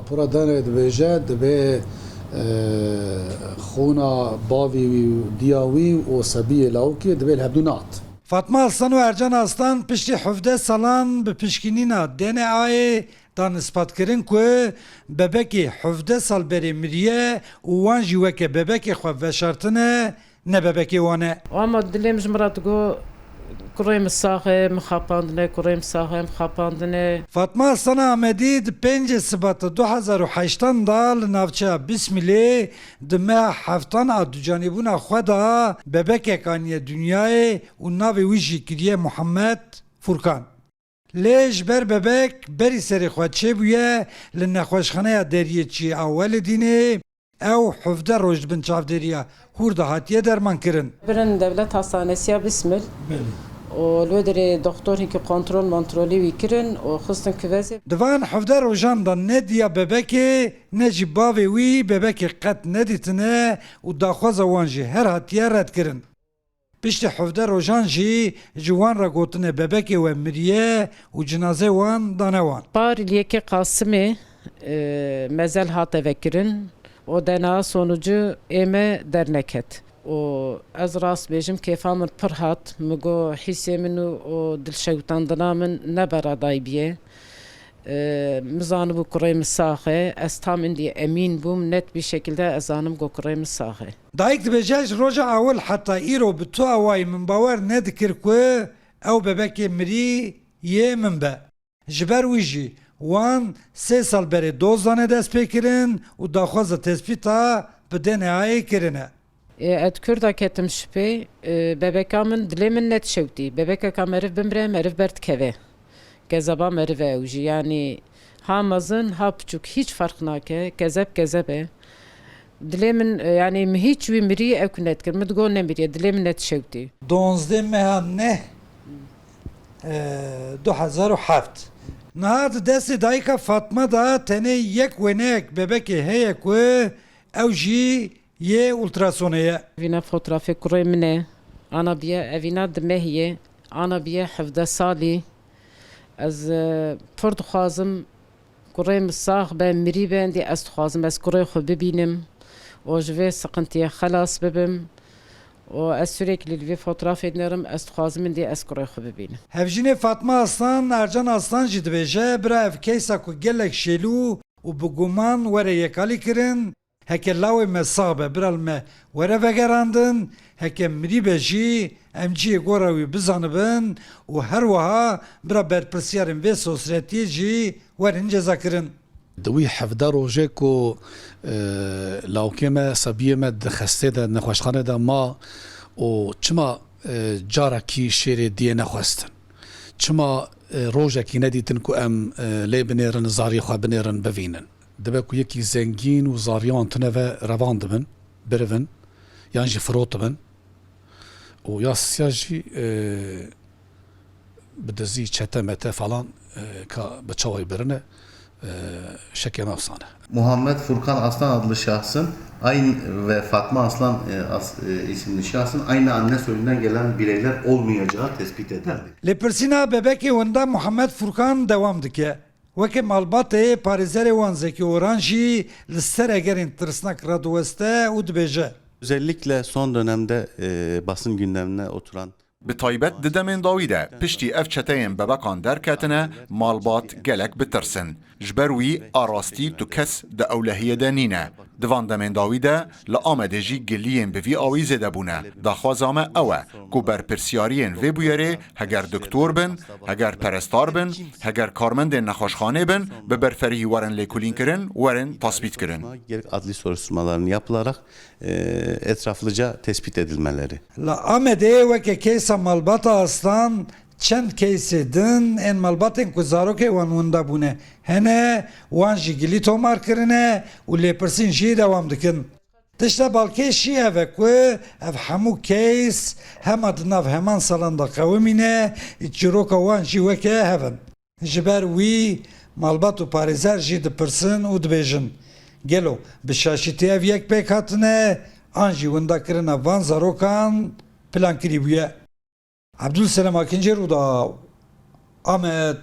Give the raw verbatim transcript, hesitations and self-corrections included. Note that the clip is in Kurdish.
Pura dane dibêje, dibê, e, xûna bavê wî û diya wî û sebiyê lawikê dibê li hevdû nehat. Fatma Aslan û Ercan Aslan piştî hevdeh salan bi pişkînîna D N A'yê dan ispatkirin ku bebekê hevdeh sal berê miriye û wan jî weke bebekê xwe veşartine, ne bebekê wan e. Ama dilê min ji min re digot, "Kurê min sax e, min xapandine, kurê min sax e, min xapandine." Fatma Aslan Amedî di pêncê Sibata du hezar û heştan de li navçeya Bismilê di meha heftan a ducanîbûna xwe de bebekek aniye dinyayê û navê wî jî kiriye Muhammed Furkan. Lê ji ber bebek berî serê xwe çêbûye li nexweşxaneya Deriyê Çiyê a Welidînê, ew hevdeh roj di bin çavdêriya hûr de hatiye dermankirin. Birin Devlet Hastanesiya Bismil. Belê. Û li wê derê doktor hinkî kontrol montrolî wî kirin û xistin küvezê. Di van hevdeh rojan de ne diya bebekê ne jî bavê wî bebekê qet nedîtine û daxwaza wan jî her hatiye redkirin. Piştî hevdeh rojan jî ji wan re gotine bebekê we miriye û cinazê wan dane wan. Par li yekê Qasimê, e, mezel hate vekirin û D N A sonucu ê me derneket. Û ez rast bêjim kêfa min pir hat. Min got hîsê min û, û dilşewitandina min ne beradayî bûye. E, min zanibû kurê min sax e. Ez tam indî emîn bûm, net bir şekilde ez zanim ku kurê min sax e. Dayik dibêje, ji roja ewil heta îro bi tu awayî min bawer nedikir ku ew bebekê mirî yê min be. Ji ber wî jî wan sê sal berê doz dane destpêkirin û daxwaza tespîta bi D N A'yê kirine. E, ez kurda ketim şipê, e, bebeka min dilê min nedişewtî. Bebekeka meriv bimire, meriv berdikeve. Kezeba meriv e ew jî. Yanî ha mezin, ha piçûk, hîç ferq nake. Kezeb, kezeb e. Dilê min, e, yanî min hîç wî mirî ew ku nedikir. Min digot nemiriye, dilê min nedişewtî. Duwazdeh meha neh, e, du hezar û heft. Niha di destê dayika Fatma de tenê yek wêneyek bebekê heye ku ew jî yê ultrasonê ye. Evîna fotrafê kurê min e. Ana biye, evîna di mehî ye. Ana biye hevdeh salî. Ez, e, pir dixwazim kurê min sax be, mirî be, endî ez dixwazim ez kurê xwe bibînim û ji vê siqintiyê xelas bibim. Û ez sürekli li vê fotrafê dinerim, ez dixwazim endî ez kurê xwe bibînim. Hevjînê Fatma Aslan, Ercan Aslan jî dibêje, bira ev keysa ku gelek şêlû û bi guman were yekalî kirin, heke lawê me sax be, bira li me were vegerandin, heke mirî be jî em cihê gora wî bizanibin û her wiha bira berpirsiyarên vê sosretiyê jî werin cezakirin. Di wî hevdeh rojê ku, e, lawkê me, sebiyê me di xestê de, nexweşxanê de ma û çima, e, carekî şêrê diyê nexwestin? Çima, e, rojekî nedîtin ku em, e, lê binêrin, zariyê xwe binêrin, bivînin? Dibe ku yekî zengîn û zariya wan tune ve revan dibin, birivin, yan jî firotibin. Û ya sisiya jî, e, bi dizî, çete mete falan, e, ka bi çawayî birine, e, şekê me efsane. Muhammed Furkan Aslan adlı şahsın aynı ve Fatma Aslan, e, as-, e, isimli şahsın aynı anne soyundan gelen bireyler olmayacağı tespit edildi. Lêpirsîna bebekê winda Muhammed Furkan dewam dike. Weke malbatê, parêzerê wan Zekî Oran jî li ser hegerên tirsnak radiweste û dibêje. Özellikle son dönemde, e, basın gündemine oturan Bi taybet di demên dawî de, piştî ev çeteyên bebekan derketine, malbat gelek bitirsin. Ji ber wî a rastî tu kes di ewlehiyê de nîne. Di van demên dawî de li Amedê jî giliyên bi vî awî zêde bûne. Daxwaza me ew e ku berpirsiyariyên vê bûyerê heger doktor bin, heger perestar bin, heger karmendên nexweşxanê bin, bi berferîhî werin lêkolînkirin, werin tasbîtkirin. Gerek adli soruşturmaların yapılarak, e, etraflıca tespit edilmeleri. Li Amedê weke keysa malbata Aslan çend keysê din ên malbatên ku zarokê wan winda bûne hene, wan jî gilî tomar kirine û lêpirsîn jî dewam dikin. Tişta balkêş jî ev e ku ev hemû keys hema di nav heman salan de qewimîne, çîroka wan jî weke hev in. Ji ber wî malbat û parêzer jî dipirsin û dibêjin, gelo bi şaşîtî ev yek pêk hatine an jî windakirina van zarokan plankirî bûye? Ebdulselem Akincî, Rûdaw, Amed.